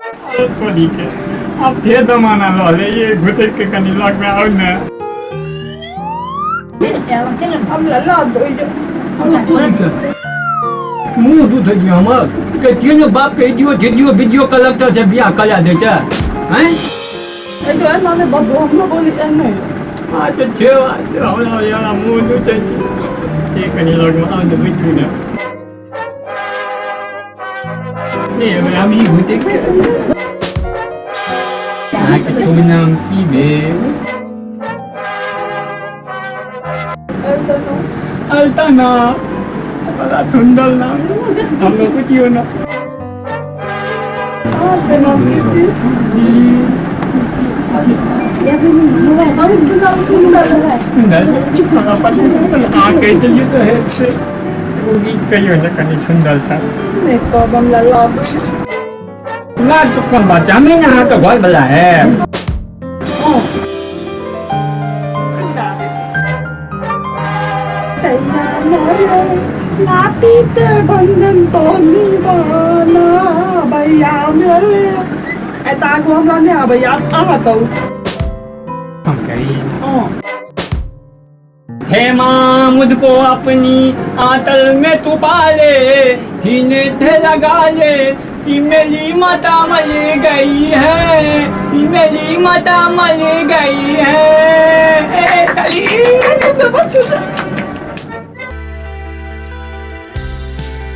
अरे तोरी के आब फेर जमाना लऽ ले ये घुटक के कनि लग में आउ ने। मुँह दूध छै हमर कहितियै ने बाप के इडियो झिडियो वीडियो कलेक्टर से बियाह करा दैते हैं। अच्छा छै अच्छा, हमरा यार मुँह दूध छै ये कनि लग में आउ ने, बैठू ने। नहीं हमरा हम ई घुटक के अहाँके शुभ नाम की भेल? अल्ताना, बड़ा सुंदर नाम, हम लोग पूछियो ना। अहाँ कहि देलियै तऽ हेतै। एगो गीत कहियौ ने कनि सुंदर सा। लाज तो कोन बात छै, हमे ने अहाँके घर वाला है। लाती के बंधन तो निभाना भैया मेरे एता आगू हमरा नहि आबैया, अहाँ बताउ। हम कही हे माँ, मुझको अपनी आंचल में तू पाले, सीने से लगा ले कि मेरी माता मर गई है, कि मेरी माता मर गई है।